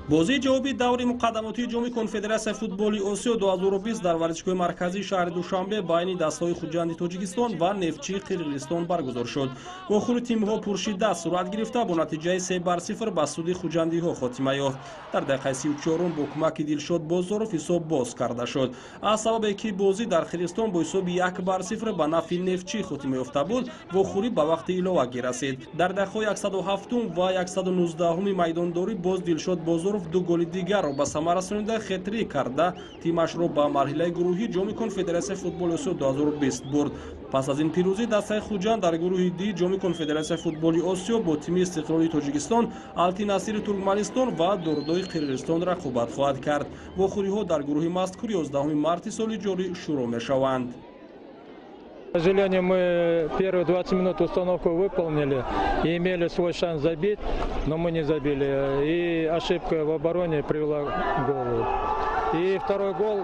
Бозии ҷавоби даври муқаддамотии Ҷоми Конфедератсияи футболи Осиё 2020 дар варзишгоҳи марказии шаҳри Душанбе байни дастаҳои Хуҷанди Тоҷикистон ва Нефтчии Қирғизистон баргузор шуд. Вохӯри тимҳо пуршиддат сурат гирифта, бо натиҷаи 3-0 ба суди хуҷандиҳо хотима ёфт. Дар дақиқаи 34-ум бо кӯмаки Дилшод Бозоров ҳисоб боз карда шуд. Аз сабабе ки бозӣ дар Қирғизистон бо ҳисоби 1-0 ба нафъи Нефтчӣ хотима ёфта буд, вохӯрӣ ба вақти иловагӣ расид. Дар дақиқаҳои 107 ва 119-уми майдондорӣ боз Дилшод Бозоров ду голи дигарро ба самар расонида, хетрик карда, тимашро ба марҳилаи гурӯҳии Ҷоми Конфедератсияи футболи Осиё 2020 бурд. Пас аз ин пирӯзӣ дастаи Хуҷанд дар гурӯҳи Д Ҷоми Конфедератсияи футболи Осиё бо тими Истиқлоли Тоҷикистон, Алтин Асири Туркманистон ва Дордои Қирғизистон рақобат хоҳад кард. Вохӯриҳо дар гурӯҳи мазкур 11 марти соли ҷорӣ шурӯъ мешаванд. К сожалению, мы первые 20 минут установку выполнили и имели свой шанс забить, но мы не забили. И ошибка в обороне привела к голу. И второй гол,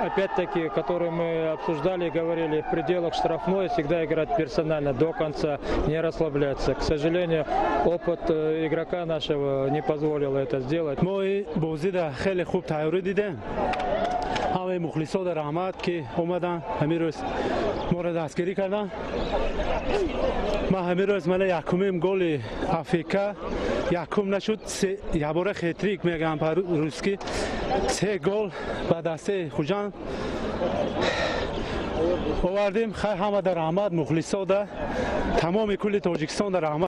опять-таки, который мы обсуждали и говорили, в пределах штрафной всегда играть персонально до конца, не расслабляться. К сожалению, опыт игрока нашего не позволил это сделать. Мо бозида хеле хуб тайёрӣ дидем. Ҳамаи мухлисода раҳмат, ки омадан, ҳамин рӯз моро дастгирӣ карданд. Ман ҳамин рӯз мана якумим голи АФК, якум нашуд, якбора хетрик мегӯям по-русски, се гол ба дастаи Хуҷанд овардем. Хай, ҳамада раҳмат, мухлисода, тамоми кулли Тоҷикистонда раҳмат.